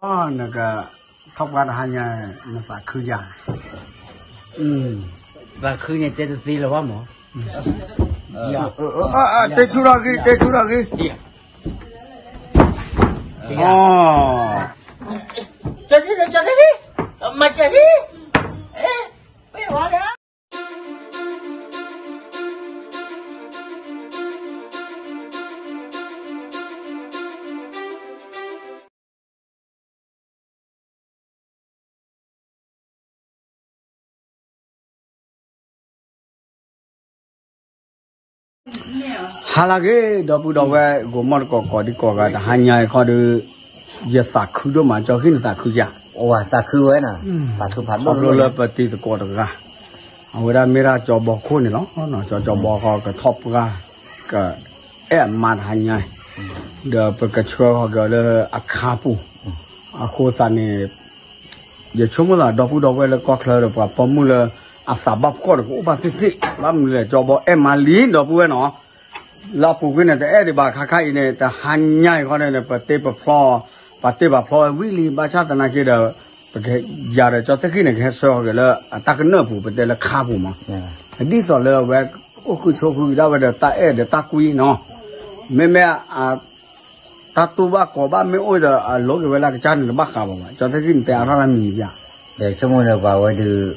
နကထီၣ်ပှၢ်တဟါညါ နသးခုယၤ, သးခုန့ၣ်တဲတသ့လၢၤဘၣ်မး, တဲဆူၣ်ထီၣ်ဂ့ၤ တဲဆူၣ်ထီၣ်ဂ့ၤ, ကၠီသ့ၣ်ဂ့ၤ မၤစၢၤလံ, ပဝါလၢ ဟါလၢဂ့ၤ ဒီပုၢ်ဒီဝဲၢ် ဂီၤမီၢ်တကိးကိးဒံကိးဂၤ တဟါညါအံၤခီဒီး ယသးခုဒိၣ်မး ကၠီသ့ၣ်ဂ့ၤ နသးခုယၤ, သးခုဝဲ, ခီဖျိလၢပတံၤသကိးတဂၤ အဝဲဒၣ်မ့ၢ်ဒၣ်ကၠီဘီခိၣ်န့ၣ်လီၤ. ကၠီဘီဃီကထီၣ်ပှၢ် ကအဲၣ်အမါတဟါညါအံၤ, ဒီးပကဆှၢဃီၤက့ၤအီၤလၢအခါပူၤ, အဃိသတးန့ၣ် ယဆိကမိၣ်သး ဒီပုၢ်ဒီဝဲၢ်လၢကီၢ်ချၢဒီး ပှၤပိာ်မုၣ်လၢအသးဘၣ်ဖှီၣ်ဒီး ကအိၣ်ဘၣ်သ့ၣ်သ့ၣ်, ဘၣ်မနုၤလဲၣ် ကၠီဘီအဲၣ်မါလံ ဒီပုၢ်ဝဲၢ်နီၤ, လၢအပူၤကွံာ်န့ၣ် တအဲၣ်ဒံးဘၣ်ခါခါအံၤန့ၣ် တဟါညါအံၤခီန့ၣ် ပတ့ပဖျီ, ပတ့ပဖျီဝဲဝံၤလံ ဘၣ်ဆၣ်သနာ်က့ဒီး ပကယၤဒီး ကၠီသ့ၣ်ဂ့ၤန့ၣ် ကဟဲဆှၢဃီၤက့ၤလၢအတၢ်ကနၢၣ်ပူၤ ပတဲလၢခါပူၤမး, ဒ်သိးလၢအဝဲ အိၣ်ဃုာ်ဆိးဃုာ်ဒၣ်ဝဲဒီးတၢ်အဲၣ်ဒီးတၢ်ကွံနီၤ, မ့မ့ၢ် တၢ်တူၢ်ဘၣ်ကီးဘၣ်မ့ၢ်အိၣ်ဒီး အလိးက့ၤဝဲလၢအကစၢ်န့ၣ် တဘၣ်ဃးဘၣ်ဘၣ်. ကၠီသ့ၣ်ဂ့ၤန့ၣ် တဲအါထီၣ်တၢ်မံၤမံၤဧါ, ဒီးဆိကမိၣ်ဒီးပှၤဝဲဒုး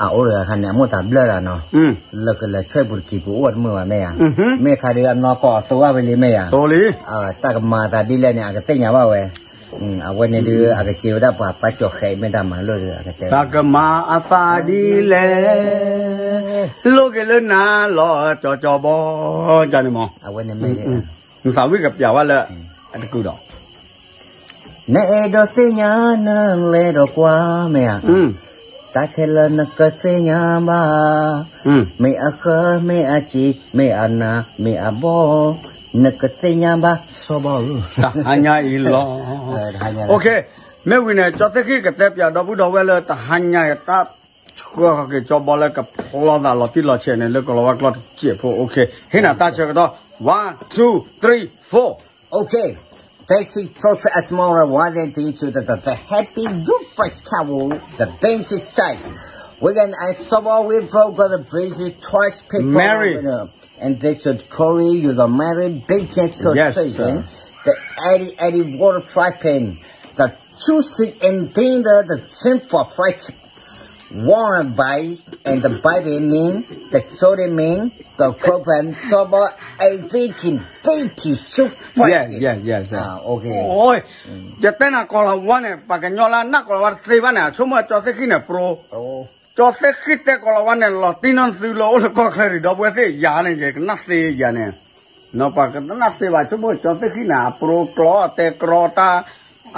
အအိၣ်တဂၤခါန့ၣ် အမိၢ်သးဘျၢလီၤနီၤ, လၢကလဲၤဆွဲပူၤတကံၤပူၤအိၣ်တမုာ်ဘၣ်မ့ၢ်ဧါ, မ့ၢ်ခါဒုးအနီၢ်ကီၢ်အတိဘၣ်ဝဲလံမ့ၢ်ဧါ, တၢ်ကမၤအသးဒ်လဲၣ်န့ၣ် အကသ့ၣ်ညါဘၣ်ဝဲ, အဝဲန့ၣ်ဒုး အကစ့ဝဲဒၣ်ပှၤပၢ်ကၠီၤဃဲးမ့ၢ်တၢ်မၤလိာ်ဒီး အကတဲ တၢ်ကမၤအသးဒ်လဲၣ်, လိးက့ၤလၢနၤလီၤ ကၠီကၠီဘီ, ကန့ၣ်မး, အဝဲန့ၣ်မ့ၢ် နသးဝံၣ်ကပျးဝဲလၢ အတကုာ်ဒီး နအဲၣ်ဒိးသ့ၣ်ညါနလဲၤဒီးကွၢ်မ့ၢ်ဧါ, တၢ်ခဲလၢာ်နကသ့ၣ်ညါဘၣ်, မ့ၢ်အဃၢ မ့ၢ်အစ့ မ့ၢ်အနၤ မ့ၢ်အဘီ, နကသ့ၣ်ညါဘၣ်စီၤဘီဧၢ, တဟါညါအံၤလီၤ. မ့ၢ်ဝံၤန့ၣ် ကၠီသ့ၣ်ဂ့ၤကတဲပျးဒီပုၢ်ဒီဝဲၢ်လၢတဟါညါအံၤ တၢ်ဆှၢဃီၤက့ၤကၠီဘီလၢကဖျီသးလီၤတံၢ်လီၤဆဲးန့ၣ် လၢကီၤလၤဝါကျိာ်တစဲးဖိ, ဟ့ၣ်နၤတၢ်ဆၢကတီၢ် one two three four. Okay, this is Prophet Asmara wanted to you the, the, the happy youth festival, the dancing sites. We're gonna ask some of we for the busy choice people. Mary. And this is Corey, you're the Mary Bacon Yes, sir. The eighty eighty water flapping, the juicy and dinner, the simple flapping. Warm advice and the baby mean, the sorry mean, the problem solver, everything, baby soup Yeah, fighting. Yeah, yes, sir. Ah, okay. အိ, ယတဲနၤကီၤလၤဝါန့ၣ် ပှၤကညီလၢနၢ်ကီၤလၤဝါတသ့ဘၣ်န့ၣ် ဆိကမိၣ်ကၠီသ့ၣ်ဂ့ၤန့ၣ် pro. ကၠီသ့ၣ်ဂ့ၤတဲကီၤလၤဝါန့ၣ် လီၤတံၢ်နီၢ်သုလၢအိၣ်လၢကီၢ်ချၢဒံး ဒီပုၢ်ဝဲၢ်သ့ၣ်ယၤန့ၣ် ယကနၣ်သ့ယၤန့ၣ် ပှၤကနၣ်သ့ဘၣ် ဆိကမိၣ်ကၠီသ့ၣ်ဂ့ၤန့ၣ် အ pro ကျိာ်တဲကျိာ်တၢ်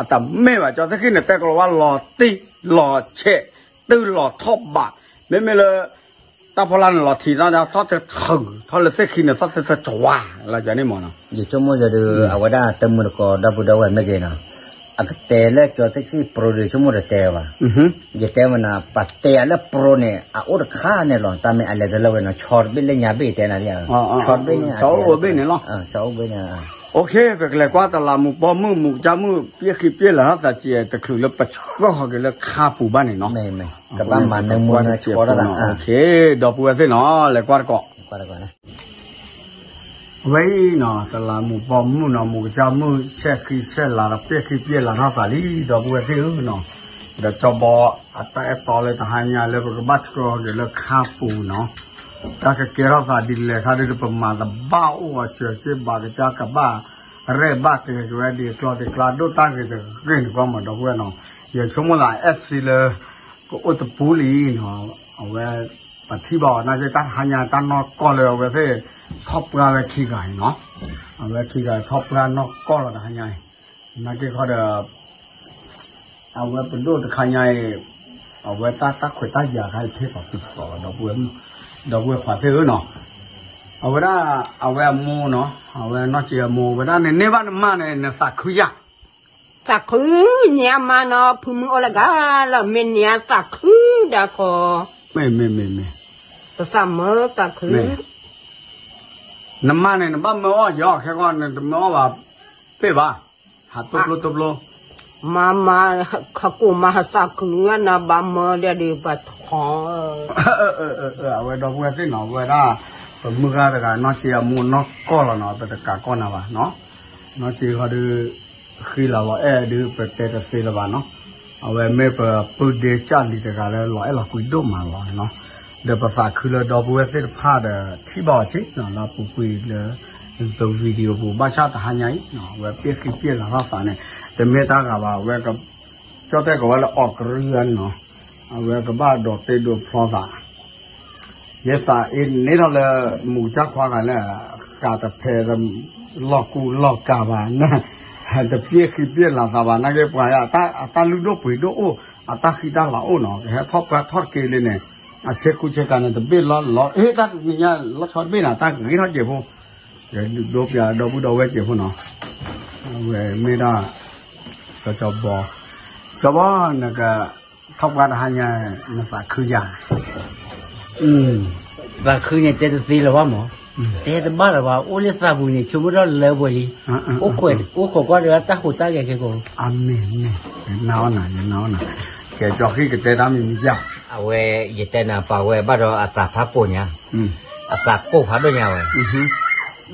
အတမ့ၢ်ဘၣ် ကၠီသ့ၣ်ဂ့ၤန့ၣ် တဲကီၤလၤဝါလီၤတံၢ်လီၤဆဲး တုၤလီၤထီၣ်ဘး မ့မ့ၢ်လၢ တၢ်ဖီလာ်န့ၣ်လီၤထံးသီၣ် သီၣ်တထုးထီၣ်လၢသ့ၣ်ခံန့ၣ် သီၣ်သ့ၣ်သၢတဝါ လၢကန့ၣ်မ့ၢ်နီၤ ယဆိကမိၣ်ယၤဒီး အဝဲဒၣ်တမုာ်တကိးဒီပုၢ်ဒီဝဲၢ်မ့ၢ်ဂ့ၤနီၤ အကတဲလၢကၠီသ့ၣ်ဂ့ၤ pro ဒီးဆိကမိၣ်ဒီးတဲဘၣ် ယတဲမနၤ ပှၤတဲယၤလၢ pro န့ၣ် အအိၣ်တခါန့ၣ်လီၤ တၢ်မ့ၢ်အလဲၤတလၢဝဲနီၤ ဆီတဘ့ၣ်လၢညါဘ့ၣ်တဲနၤလံ ဆီတဘ့ၣ်န့ၣ် ဆီအိၣ်ဘ့ၣ်န့ၣ်လီၤ ဆီအိၣ်ဘ့ၣ်န့ၣ် OK ပကလဲၤကွၢ်တလးမူးပိာ်မုၣ်မူးကစၢ်မုၣ် ပျဲၢ်ခံပျဲၢ်လၢ်ထီၣ်သးကဲး တချုးလၢပဆှၢဃီၤက့ၤလၢခါပူၤဘၣ်န့ၣ်နီၤ ကဘၣ်မၤနၢမူနၢဆှီတၢ် OK ဒီပုၢ်ဝဲၢ်သ့ၣ်နီၤ လဲၤကွၢ်တကိး အဝဲအံၤနီၤ တလးမူးပိာ်မုၣ်နီၤ မူးကစၢ်မုၣ် ဆဲးခံဆဲးလၤဒီး ပျဲၢ်ခံပျဲၢ်လၤထီၣ်သးလံ ဒီပုၢ်ဝဲၢ်သ့ၣ်ဧၢနီၤ ဒီးကၠီဘီ အတၢ်အဲၣ်တီလၢတဟါညါလၢပကဘၣ်ဆှၢဃီၤက့ၤလၢခါပူၤနီၤ တၢ်ကကဲထီၣ်သးဒ်လဲၣ်ခါဒ် ပမၤတဘၣ်အိၣ်အစၢၤစ့ၢ်ဘၣ်ကစၢ်ကဘၣ် ရဲၣ်ဘၣ်က့ၤက့ၤဝဲဒ်အကျီၢ်ဒ်ကျါ ဒိၣ်တၢ်ဂ့ၤတဂ့ၤန့ၣ်ကွၢ်မး ဒီပုၢ်ဝဲၢ်နီၤ ယဆိကမိၣ်သး FC လၢ ကအိၣ်တပူၤလံနီၤ အဝဲ ပထံၣ်ဘၣ်အီၤ နာ်က့တၢ်တဟါညါ တၢ်နီၢ်ကီၢ်လၢအဝဲသ့ၣ် ထီၣ်ပှၢ်ဝဲခံဂၤအံၤနီၤ အဝဲခံဂၤထီၣ်ပှၢ်နီၢ်ကီၢ်လီၤတဟါညါအံၤ နာ်က့ခီဒီး အဝဲပဒိၣ်တခါညါအံၤ အဝဲတၢ်တၢ်ခွဲးတၢ်ယာ်ခါအံၤ ထံၣ်သီးတုၤသီးလီၤ ဒီပုၢ်ဝဲၢ်ခွါသ့ၣ်ဧၢနီၤ အဝဲဒၣ် အဝဲအမိၢ်နီၤ အဝဲနီၢ်စ့အမိၢ် ဝဲဒၣ်န့ၣ်န့ၢ်ဘၣ်နမါန့ၣ် နသးခုယၤ သးခု နံၤအမါနီၤ ဖုမုၢ်အိၣ်လၢဂၤလီၤ မ့ၢ်နံၤအသးခုဒၣ်ခီ မ့ၢ် မ့ၢ် မ့ၢ် မ့ၢ် ပသးမၢသးခု နမါန့ၣ် နဘၣ်မၢအီၣ်ယီၤ ခဲကီၢ် နတမၢအီၣ်ဘၣ် ပ့ၢ်ဘၣ် ဟးတိၢ်ပျိတိၢ်ပျိ မၤမၤ ခကိၣ်မၤဟသးခုနနဘၣ်မၢဒဲးဒီးပှၤထီ အဝဲဒီပုၢ်ဝဲၢ်သ့ၣ်နီၤ အဝဲဒၣ် ပမုၢ်ဂၤတဂၤ နီၢ်စ့အမိၢ်နီၢ်ကီၢ်လီၤနီၤ ပတကးကီၢ်နၤဘၣ်နီၤ နီၢ်စ့ဃီဒီး ဃံလၤလီၤအဲၣ်ဒုး ပတဲတသ့လၢၤဘၣ်နီၤ အဝဲမ့ၢ်ပပုၢ်ဒ့ကၢ်လံၤတဂၤလၢလီၤအဲၣ်လီၤကွံဒိၣ်မးလီၤနီၤ ဒီးပသးခုလၢဒီပုၢ်ဝဲၢ်သ့ၣ်တဖၣ်ဒီး ထံၣ်ဘၣ်အီၤဆ့နီၤ လၢအပူၤကွံာ်လၢ ဒီး video ပူၤ ဘၣ်ဆၣ်တဟါညါအံၤနီၤ အဝဲပ့ၢ်ဃံပ့ၢ်လၤထီၣ်သးန့ၣ် တမ့ၢ်တၢ်ဂၤဘၣ် အဝဲ ကၠီၣ်တဲၣ်ကဝဲလၢအီးကရၢနီၤ အဝဲကဘၣ်ဒိးတ့ဒိးဖျီသး ယဲသးအ့န့ၣ်ထီၣ်လၢ မူကစၢ်ခွါဂၤလၢ ဃးတဖဲ လီၢ်ကူလီၢ်ကၤဘၣ် တပ့ၢ်ဃံပ့ၢ်လၤသးဘၣ် နာ်က့ပှၤ အတၢ်လုၢ်ဒိၣ်ပှ့ၤဒိၣ်အိၣ် အတၢ်ဃံတၢ်လၤအိၣ်နီၤ ကဟဲထီၣ်ပှၢ်ထီၣ်တက့ၢ်လံန့ၣ် အဆ့ကူဆ့ကၤန့ၣ် တဘ့ၣ်လီၤလီၤ အ့ တၢ်တနံၤညါလီၤဆီတဘ့ၣ်နၤ တၢ်ဂ့ၤထီၣ်ကဲးဖိ ယဒုးဒိပျးဒီပုၢ်ဒီဝဲၢ်ကဲးဖိနီၤ အဝဲမ့ၢ်ဒၣ် ကၠီဘီ ကၠီဘီ နက ထီၣ်ပှၢ်တဟါညါ နသးခုယၤ သးခုန့ၣ်တဲတသ့လၢၤဘၣ်မး တဲတဘၣ်လၢၤဘၣ် အိၣ်လၢသးပူၤန့ၣ် ဆိကမိၣ်ထီၣ်လၢပှဲၤလံ အိၣ်ခိးကွၢ်ဒီးတၢ်ဟူးတၢ်ဂဲၤကဲကိး အမ့ၢ်မ့ၢ် ယနာ်အီၤနၤ ယနာ်အီၤနၤ ကဲကၠီဃံကတဲတၢ်မံၤမံၤယၤ အဝဲယတဲနၤပာ်ဝဲဘၣ်ဒီးအသးဖးကိာ်ညါ အသးကိၢ်ဖးဒိၣ်ညါဝဲ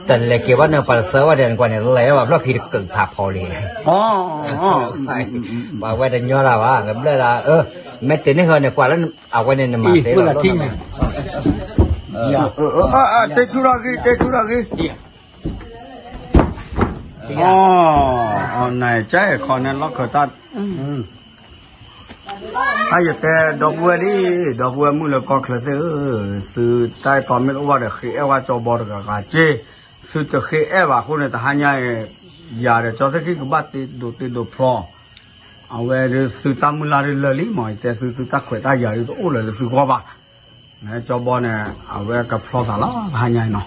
တလဲၤက့ၤဘၣ်န့ၣ် ပှၤတသၢဘၣ်ဒီးနကွၢ်န့ၣ် လဲၤဘၣ်ဖျီၣ်ခံတကုးဖးဖီလံ ပှၤဝဲတညီတၢ်ဘၣ် ကဘျၢၣ်ဒၣ် မ့ၢ်တ့ၢ်န့ၢ်ဃီန့ၣ် ကွၢ်လၢအဝဲန့ၣ်နမၤသ့လီၤ တဲဆူၣ်ထီၣ်ဂ့ၤ တဲဆူၣ်ထီၣ်ဂ့ၤ နကၠဲၣ်ခီန့ၣ်လီၢ်ခၢၣ်တၢ် အယတဲဒီပုၢ်ဝဲၢ်လံ ဒီပုၢ်ဝဲၢ်မုၣ်လၢကီၢ်ချၢသ့ၣ်ဧၢ, သုတၢ်အဲၣ်တီမ့ၢ်တအိၣ်ဘၣ်ဒီး ဃ့အဲၣ်ဝဲကၠီဘီတဂၤဂၤက့, သုတဃ့အဲၣ်ဘၣ်အဃိန့ၣ် တဟါညါအံၤ ယၤဒီးကၠီသ့ၣ်ခံကဘၣ်တ့ဒိးတ့ဒိးဖျီ, အဝဲဒုးသုတၢ်မုၢ်လၢ်ဒုးလၢာ်လံမး, ယတဲသု သုတၢ်ခွဲးတၢ်ယာ်ဒုးတအိၣ်လၢၤလၢသုဂီၢ်ဘၣ်. ကၠီဘီန့ၣ် အဝဲကဖျီသးလီၤ တဟါညါအံၤနီၤ,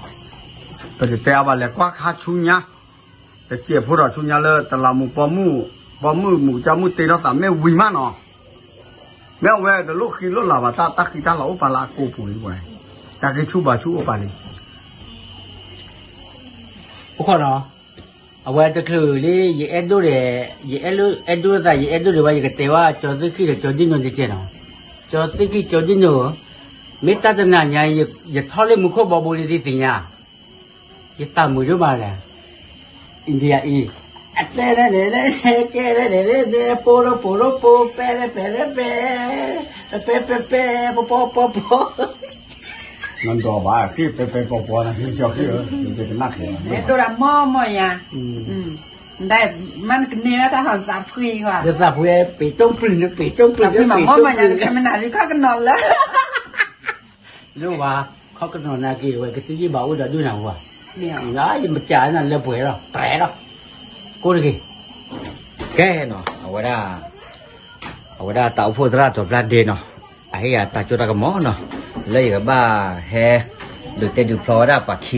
ပတတဲအါဘၣ် လဲၤကွၢ်ခါဆူညါ တစဲးဖိဒီးဆူညါလၢတလးမူး ပိာ်မုၣ် ပိာ်မုၣ်မူးကစၢ်မုၣ်တ့ထီၣ်သးမ့ၢ်ဝံၤမးနီၤ, မ့ၢ်အဝဲတလိၣ်ဃံလိၣ်လၤဘၣ် တၢ်ဃံတၢ်လၤအိၣ်ပာ်လၢအကိာ်ပူၤလံဝဲ, တၢ်ဂံၢ်ဆူၣ်ဘါဆူၣ်အိၣ်ပာ်လံ အိၣ်ခိးနီၤ, အဝဲတချုးလံ ယအဲၣ်ဒိးဒီး ယအဲၣ်ဒိးသး ယအဲၣ်ဒိးဒီးဝဲ ယကတဲဝဲ ကၠီသ့ၣ်ခံဒီးကၠီဒံနိတကဲနီၤ, ကၠီသ့ၣ်ခံကၠီဒံနိ, မ့ၢ်တၢ်တနၤညါ ယထီၣ်လၢမူခိၣ်ဘီဘိလံသ့ၣ်ညါ ယသးမုာ်ဒိၣ်မးလဲၣ်, India အံၤ, အတဲန့ၣ်န့ၣ် ကဲန့ၣ်န့ၣ် ပိၢ်ရိပိၢ်ရိပိၢ် ပဲလဲပဲလဲပဲ, ပဲပဲပဲ ပီပီပီပီ, နဒိးဘၣ် ဃ့ပဲပဲပီပီ နဃ့ကၠီဃ့ဧၢ, ယကနၣ်ခဲ, ဒိးဒၣ်မီၢ်မီၢ်ယၤ, ဒၣ်မ့ၢ်နကန့ၢ်ဝဲတၢ်ဟီၣ် သးဖှံကွၢ်, သးဖှံ ပ့ၤတိၢ်ပျုၤန့ၣ် ပ့ၤတိၢ်ပျုၤ သးဖှံမး မီၢ်မီၢ်ယၤ နကမ့ၢ်နၤလံ ခီကနီၤလၢ လိၣ်ဘၣ်, ခီကနီၤနာ်က့ၤ အဝဲကသံၣ်ယံၢ်ဘၣ်အိၣ်ဒီးဒုၣ်နၤဝဲ, ယမစးနၤလၢပှဲၤလီၤ ပြဲလီၤ, ကိးတဂ့ၤ, ကဲနီၤ အဝဲဒၣ်, အဝဲဒၣ်တၢ်အိၣ်ဖှိၣ်သရၣ်တီၤပျၢ်ဒ့နီၤ, အဟ့ၣ်ယၤတၢ်ကၠိတၢ်ကမီၤနီၤ, လၢယကဘၣ်ဟဲ ဒုးတ့ဒုးဖျီဝဲဒၣ်ပှၤခံဂၤနီၤ, ခီပ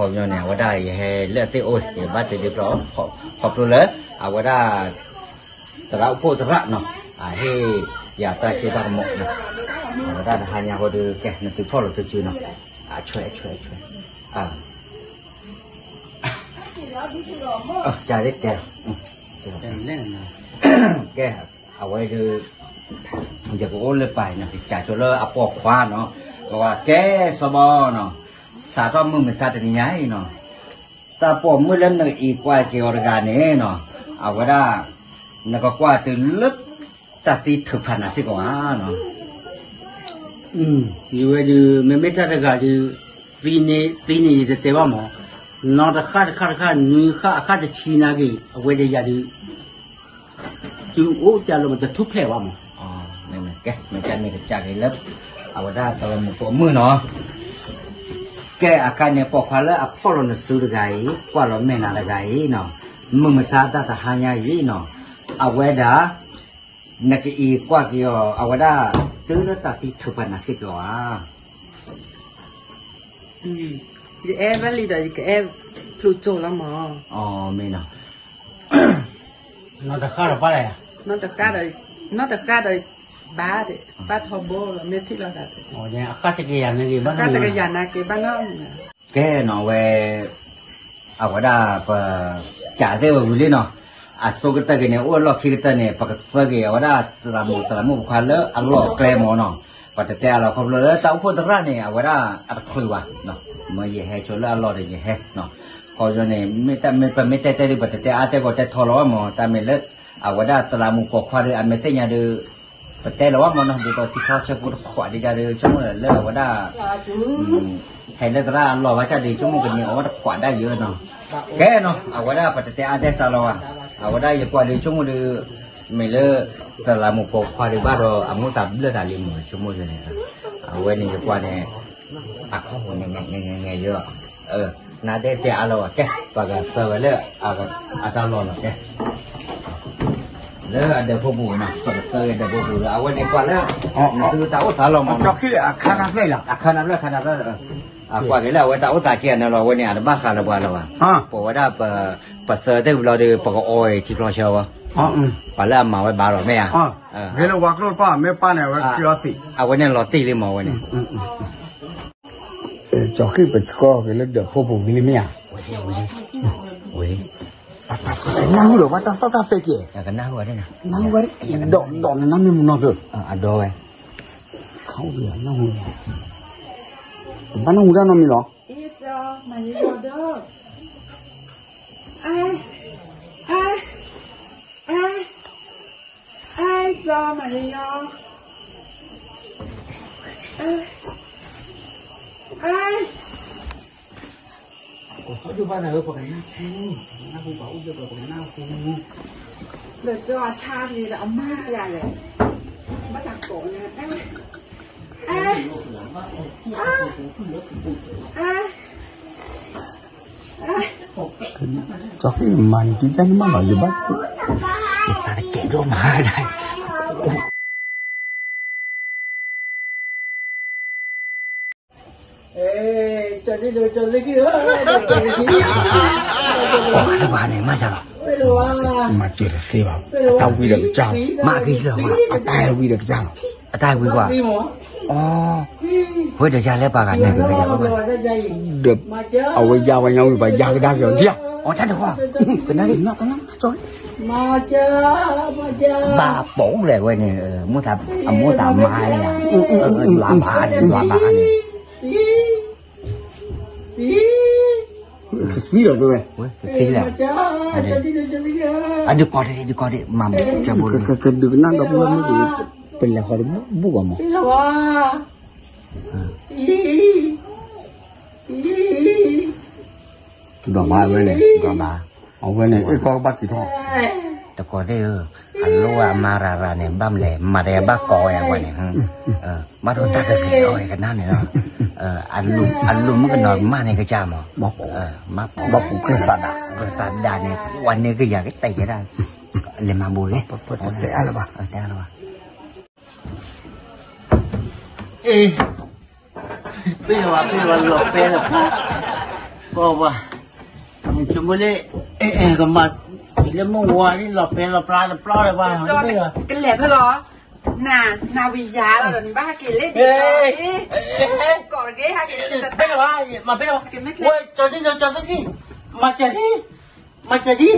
ညီန့ၣ် အဝဲဒၣ်ယဟဲလၢအသ့ၣ်အိၣ် ယဘၣ်တ့ဒုးဖျီ, ခီဖျိလၢ အဝဲဒၣ် သရၣ်အိၣ်ဖှိၣ်သရၣ်နီၤ, အဟ့ၣ်ယၤတၢ်ကၠိတၢ်ကမီၤနီၤ, အဝဲဒၣ်တဟါညါဃီဒီး ကဲနသုဖီၣ်လိာ်သုစုနီၤ, အဆွဲအဆွဲအဆွဲ, ကဲ, ကဲ, အဝဲဒုး, ယကအိၣ်လၢပၢ်အံၤနီၤ ကစၢ်ကၠိလၢအပိာ်ခွါနီၤ, ကဝဲကဲစီၤဘီနီၤ, စးထီၣ်မုၢ်မဆါတနံၤညါအံၤနီၤ တၢ်ပိာ်မုၣ်လၢနကအံးကွၢ်က့ၤအီၤတဂၤန့ၣ်နီၤ, အဝဲဒၣ် နကကွၢ်တုၤလၢ တၢ်သံထုးဖးနၤစ့ၢ်ကီးဧါနီၤ, ယဝဲဒုး မ့မ့ၢ်တၢ်တဂၤဒုး သံန့ၣ် သံန့ၣ် ယတတဲဘၣ်မး, နီၢ်တဃၣ်တခါတခါ နွံဃၣ်အခါတဆံနာ်က့ၤ အဝဲဒီးယၤဒုး စုအိၣ်ကၢ်လီၤ မတထူၣ်ဖျဲးဘၣ်မး, ကဲ မ့ၢ်ကန့ၣ်ကစၢ်က့ၤလၢ အဝဲဒၣ်တၢ်လီၤမုာ်ပိာ်မုၣ်နီၤ, ကဲ အခါန့ၣ် ပိာ်ခွါလၢအဖီၣ်လီၤနစုတဂၤအံၤ ကွၢ်လီၤမဲာ်နၤတဂၤအံၤနီၤ, မုၢ်မဆါတၢ်တဟါညါအံၤနီၤ, အဝဲဒၣ် နကအံးကွၢ်က့ၤအီၤ အဝဲဒၣ် တုၤလၢတၢ်သံထုးဖးနၤစ့ၢ်ကီးဧါ. ယအဲၣ်ဘၣ်လံဒီး ယကအဲၣ်ဖျိကၠိလီၤမး. မ့ၢ်နီၤ, နီၢ်တဃၣ်ဒီးဘၣ်လဲၣ်, နီၢ်တဃၣ်ဒီး ဘၣ်ဒီး ဘၣ်ထီဘိလီၤ မ့ၢ်ထံၣ်လိာ်သး, အဃၣ်တကယၤနာ်က့ၤဘၣ်နီၢ်, ကဲနီၤဝဲ အဝဲဒၣ်ပ ကးသ့ၣ်ဝဲဝံၤလံနီၤ, အဆိကတၢၢ်က့ၤန့ၣ် အိၣ်အလီၢ်ခံကတၢၢ်န့ၣ် ပကသၢက့ၤအဝဲဒၣ်သရၣ်မုၣ် သရၣ်မုၣ်ပိာ်ခွါလၢအလီၢ်ကျဲမ့ၢ်နီၤ, ပတတဲအါလီၤခီဖျိလၢတၢ်အိၣ်ဖှိၣ်သရၣ်န့ၣ် အဝဲဒၣ်အတချုးဘၣ်, မ့ၢ်ယဟဲဆိလၢအလီၢ်ဒီးယဟဲ, ခီဖျိန့ၣ် မ့ၢ်တၢ်မ့ၢ်ပမ့ၢ်တဲတဲဒုး ပတတဲအါတဲကီးတဲထီလီၤဘၣ်မ့ၢ် တၢ်မ့ၢ်လၢ အဝဲဒၣ်သရၣ်မုၣ်ပိာ်ခွါဒီး အမ့ၢ်သ့ၣ်ညါဒီး ပတဲလီၤဘၣ်မ့ၢ်နီၤ ဒ်သိးထံချီဆၢဖိတခွးဒ်ဒၣ်ဒီး ဆိကမိၣ်လၢအဝဲဒၣ် ဟဲလၢသရၣ်အလီၢ်ဘၣ်ဆၣ်ဒီး ဆိကမိၣ်ကန့ၢ်အီၤဝဲတခွးဒၣ်ယဲနီၤ, ကဲနီၤ အဝဲဒၣ်ပတတဲအါတဲစှၤလီၤဘၣ်, အဝဲဒၣ်ယကွၢ်ဒီးဆိကမိၣ်ဒီး မ့ၢ်လၢ သရၣ်မုၣ်ပိာ်ခွါဒီးဘၣ်ဒီး အမိၢ်သးဘျၢၣ်တၢ်လံမ့ၢ် ဆိကမိၣ်န့ၣ်, အဝဲန့ၣ်ယကွၢ်န့ၣ် အခီၣ်ဟူးန့ၣ်ငဲၤငဲၤယဲ, နဒဲတဲအါလီၤဘၣ်ကဲ ပကသၢဝဲလၢ အတၢ်လီၢ်လီၤကဲ လၢအဒၢးဖိပူၤနီၤ ပကသၢဂ့ၤဒၢးဖိပူၤလၢ အဝဲန့ၣ်ကွၢ်လၢ သုတၢ်အိၣ်သးလီၤမး အခါနဖျၢၣ်လီၤ အခါနဖျၢၣ် အခါနဖျၢၣ် အကွၢ်က့ၤလၢအဝဲတၢ်အိၣ်သးက့ၤအနၢ်လီၤ အဝဲန့ၣ် အတဘၣ်ဃးလၢပှၤလၢၤဘၣ်, ပဝဲဒၣ် ပသၢတဲဝံၤလီၤဒီး ပကအီအံၤထံချီဆၢဝဲ, ပှၤလၢအမၤဝဲဘၣ်လီၤမ့ၢ်ဧါ, ဂ့ၤလၢဝါကျိၣ်တဖၣ်မ့ၢ်ပၢ်န့ၣ် အဝဲကသံအီသံး, အဝဲန့ၣ်လီၤတံၢ်လံမး အဝဲန့ၣ် ကၠီၤဃံၣ်ပဆှီက့ၤလၢဒၢးဖိပူၤဝံၤလံမ့ၢ်ဧါ, ဝံၤလံ, ဝံၤလံ, နၢ်ဟူဒီးဘၣ်တၢ်သီၣ်တၢ်သဲက့ၤ, ကနၢ်ဟူဝဲ, ဒီးနနၢ်မ့ၢ်မနီၤသု, အဒီဝဲ, ခါအိၣ်က့ၤနၢ်ဟူ, ဘၣ်နၢ်ဟူတၢ်နီတမံၤလီၤ, အ, အ, အ, အဲၣ်ကၠီမၤလၢယီၤ, အဲၣ်, အဲၣ်, ကိးထီၣ်ဒိၣ်ဘၣ်သးဧၢ ပကနၢ်ဟူ, ပကနၢ်ဟူပှၤအိၣ်ဒီးပှၤ ပကနၢ်ဟူ, လၢကၠီအဆါန့ၣ်ဒီးအမါယၤလဲၣ်, ဘၣ်တၢ်ကိးန့ၣ်, အဲၣ်, အဲၣ်, အဲၣ် ကၠီၤက့ၤမၤန့ၣ် တုၤတၢ်န့ၣ်မးလီၤ ယဘၣ်, ယသးတကဲဒိၣ်မးဒၣ်, အီၣ်တဘၣ်န့ၣ် မၤကၢ်လီၤ, မၤစၢၤတသ့ဘၣ်, အတၢ်ဝံဒီးကစၢ်လီၤ, မၤက့ၤလၢၤမး, အတၢ်ဝံဒီးကစၢ်လီၤ, အတၢ်ဝံကွၢ်, အီ ဝဲဒီးယၤလၢပှၤဂၤန့ၣ်, ဒီးအဝဲယါဝဲညါဝံၤ ပှၤယါကဒါက့ၤအီၤဒံးဧါ, အီတၢ်တဃီ, ကနၣ်, ဘၣ်ပိာ်လဲၣ်ဝဲန့ၣ်, အမိၢ်သးမါန့ၣ်, ယွၤဘၣ်န့ၣ် ယွၤဘၣ်န့ၣ်, ကသံလီၤတဲဝဲ, ကသံလီၤ, အဒုးကီၢ်ဒံး ဒုးကီၢ်ဒံး မၤမူကၢဘိ, ကဒုးကနၣ်ဒီးပဝဲမ့ၢ်ဒံး, ပလဲၤဃီၤတဘူၣ်ဘၣ်မး ဒွးဘၣ်ဝဲန့ၣ်, ဒွးဘၣ်, အဝဲန့ၣ် အ့ၣ်ကီကဘၣ်က့ၤထီၣ်, တကိးသ့ၣ်ဧၢ, အလိၣ်ဝဲအမါရၤရၤန့ၣ် ဘၣ်မလဲၣ်, မၤတဘၣ်ကိးဝဲအဝဲန့ၣ်, ဘၣ်ဒိတၢ်ကဂ့ၤအီၤဝဲကနၣ်န့ၣ်လီၤ, အလိၣ်မုၣ်ကနီၤမးန့ၣ်ကစၢ်မး, ဘၣ်ပူၤကျၢၢ်သးဒၣ်, ကျၢၢ်သးဒၣ်န့ၣ် ဝဲန့ၣ်ကယၤကတဲာ်ကဲဒၣ်, လဲၤမၤဘူးလံ, တဲအါလၢၤဘၣ်, တဲအါလၢၤဘၣ်. အ့ၣ်, ပ့ၢ်ဝဲ ပ့ၢ်ဝဲ လီၤပဲလီၤပျါ, ပှၤ, နဆိကမိၣ်လၢ, အဲ အဲ ကမၤ, လၢမုၢ်ဝါလံ လီၤပဲလီၤပျါ တပျီလၢၤဘၣ်, ကလဲၤဖဲလီၤ, နၤ, နၤဝံၤယၤလီၤဒီး နဘၣ်ဟဲက့ၤလၢဒ်သိး, ကိးတဂ့ၤ ဟဲက့ၤလၢတၢ်, မၤပဲလီၤ, မၤစၢၤဒံး, မၤစၢၤဒံး, မၤစၢၤဒံး,